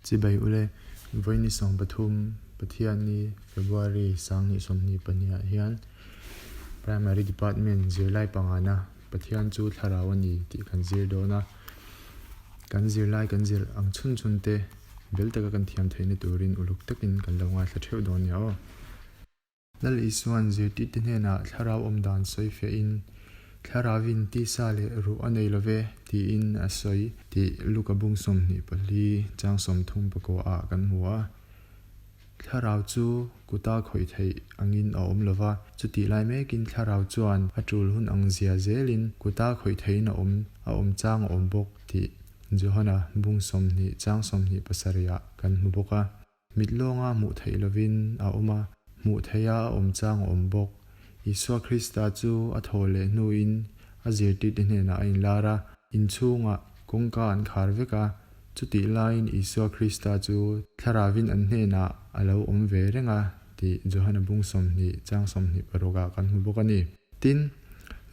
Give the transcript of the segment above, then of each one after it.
Chibai ule, Vawiini 13, Pathianni, February, 2022 ah hian Primary Department zirlai pangana Pathian chu thlarau a ni tih kan zir dawn a. Kan zirlai kan zir ang chhun chhun te bel taka kan thiam theihna turin uluk takin kan lo ngaithla theuh dawn nia aw. Lal Isua'n zirtirte hnenah thlarau awm dan sawi fiahin, Thlarauvin tisa leh ruh a nei lo ve, tiin a sawi tih Luka bung 24 chang 30 pakua ah kan hmu a. Thlarau chu kuta khawih theih angin a awm lo va, chutih lai mekin thlarau chuan a tul hun ang zia zelin kuta khawih theihin a awm a awm chang a awm bawk tih Johana bung 20 chang 27 ah kan hmu bawk a. Mit lawnga hmuh theih lovin a awm a, hmuh theiha a awm chang a awm bawk. Isua Krista chu a thaw leh hnuin a zirtirte hnenah a inlar a, inchhungah kawngka an khar vek a, chutih laiin Isua Krista chu thlarauvin an hnenah a lo awm ve reng a tih Johana bung 20 chang 26 ah kan hmu bawk a ni. Tin,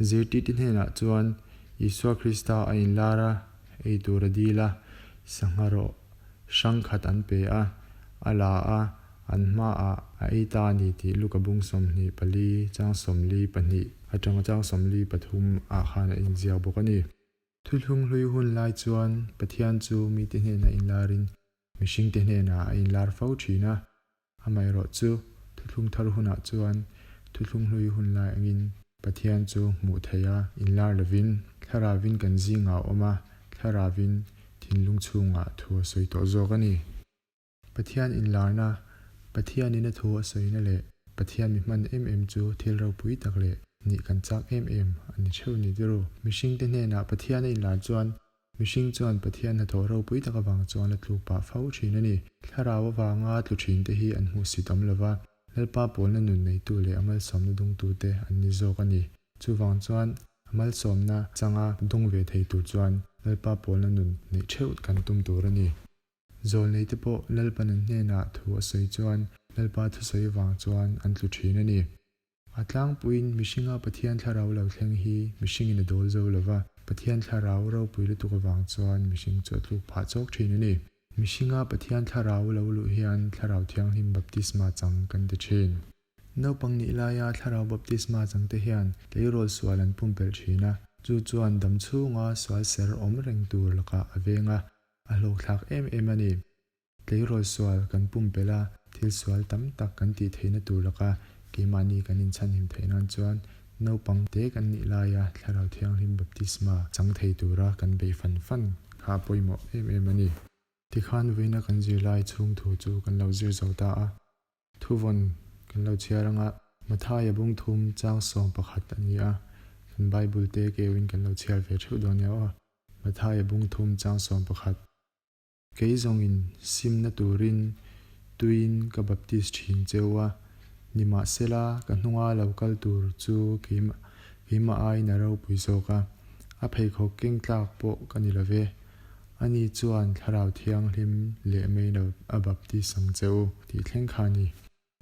zirtirte hnenah chuan Isua Krista a inlar a, ei tur a dil a, sangha rawh. Hrang khat an pe a, a la a, an hmaah a ei ta a ni tih Luka bung 24 chang 42 atanga chang 43 ah khan a inziak bawk a ni. Thuthlung hlui hun lai chuan Pathian chu mite hnenah inlarin mihringte hnenah a inlar fo thin a. Amaherawh chu, thuthlung thar hunah chuan thuthlung hlui hun lai angin Pathian chu hmuh theih a inlar lovin, thlarauvin kan zingah a awm a, thlarauvin thinlung chhungah thu a sawi tawh zawk a ni. Pathian inlarna, Pathianin a thu a sawina leh Pathian mi hman em em chu thil ropui tak leh nih kan chak em em a ni theuh ni tiru. Mihringte hnenah Pathian a inlar chuan Mihring chuan Pathian hnathawh ropui tak avang chuan a tluk pah fo thin a ni. Thlarau avanga tlu thin te hi an hmuhsit awm lova, Lalpa pawlna nun neitu leh a malsawmna dungtute an ni zawk a ni. Chuvang chuan a malsawmna changa dung ve thei tur chuan Lalpa pawlna nun neih theuh kan tum tur a ni. Zawlneite pawh Lalpan an hnenah thu a sawi chuan Lalpa thusawi avang chuan an tlu thin a ni. A tlangpuiin mihringa Pathian thlarau lo thleng hi mihringin a dawl zo lo va, Pathian thlarau ropui lutuk avang chuan mihring chu a tluk phah chawk thin a ni. Mihringa Pathian thlarau lo luh hian Thlarau Thianghlim baptisma chang kan ti thin. Naupang nih laia Thlarau baptisma changte hian tleirawl sual an pumpelh thin a, chu chuan dam chhunga sual ser awm reng tur lakah a veng a, a hlawkthlak em em a ni. Tleirawl sual kan pumpelh a, thil sual tam tak kan tih theihna tur laka keimahni kan inchhanhim theih nan chuan naupang te kan nih laia Thlarau Thianghlim baptisma chang thei tura kan beih fan fan kha a pawimawh em em a ni. Tikhan vawiina kan zirlai chhung thu chu kan lo zir zo ta a, thuvawn kan lo chhiar anga Mathaia bung thum chang 11 a ni a, kan Bible te keuin kan lo chhiar ve theuh dawn nia aw. Mathaia bung thum chang 11. Kei zawngin simna turin tuiin ka baptis thin cheu a, nimahsela ka hnunga lo kal tur chu keimah aiin a ropui zawk a, a pheikhawk keng tlak pawh ka ni lo ve. Ani chuan Thlarau Thianghlim leh mei lo a baptis ang che u tih thleng kha a ni.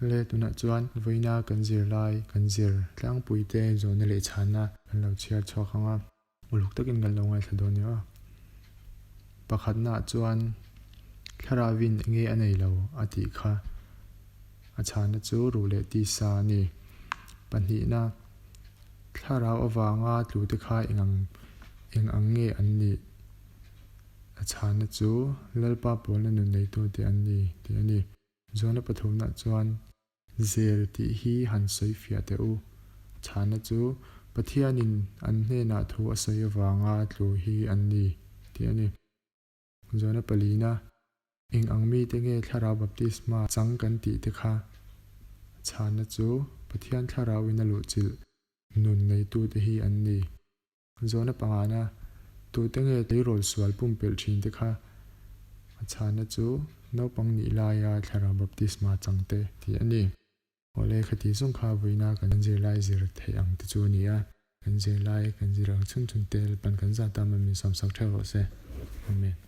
Le tunah chuan vawiina kan zirlai kan zir tlangpuite zawhna leh chhanna kan lo chhiar chhuak ang a. Uluk takin kan lo ngaithla dawn nia. Pakhatnaah chuan Thlarauvin enge a nei lo a tih kha a chhana chu ruh leh tisa a ni. Pahnihna, Thlarau avanga tlute kha eng ang eng ang nge an nih? A chhana chu Lalpa pawlna nun neitute an ni tih a ni. Zawhna pathumnaah chuan Zel tih hi han sawi fiah teh u. Chhana chu Pathianin an hnenah thu a sawi avanga tlu hi an ni tih a ni. Zawhna palina, Eng ang mite nge Thlarau Baptisma chang kan tih te kha? Chhana chu Pathian Thlarauin a luhchilh nun neitute hi an ni. Zawhna pangana, Tute nge tleirawl sual pumpelh thin te kha? A chhana chu naupang nih laia Thlarau Baptisma changte tih a ni. Awle khati zawng kha vawiina kan zirlai zir theih ang te chu a ni a, kan zirlai kan zir ang chhun chhun te Lalpan kan zat a, min sawmsak theuh rawh se. Amen.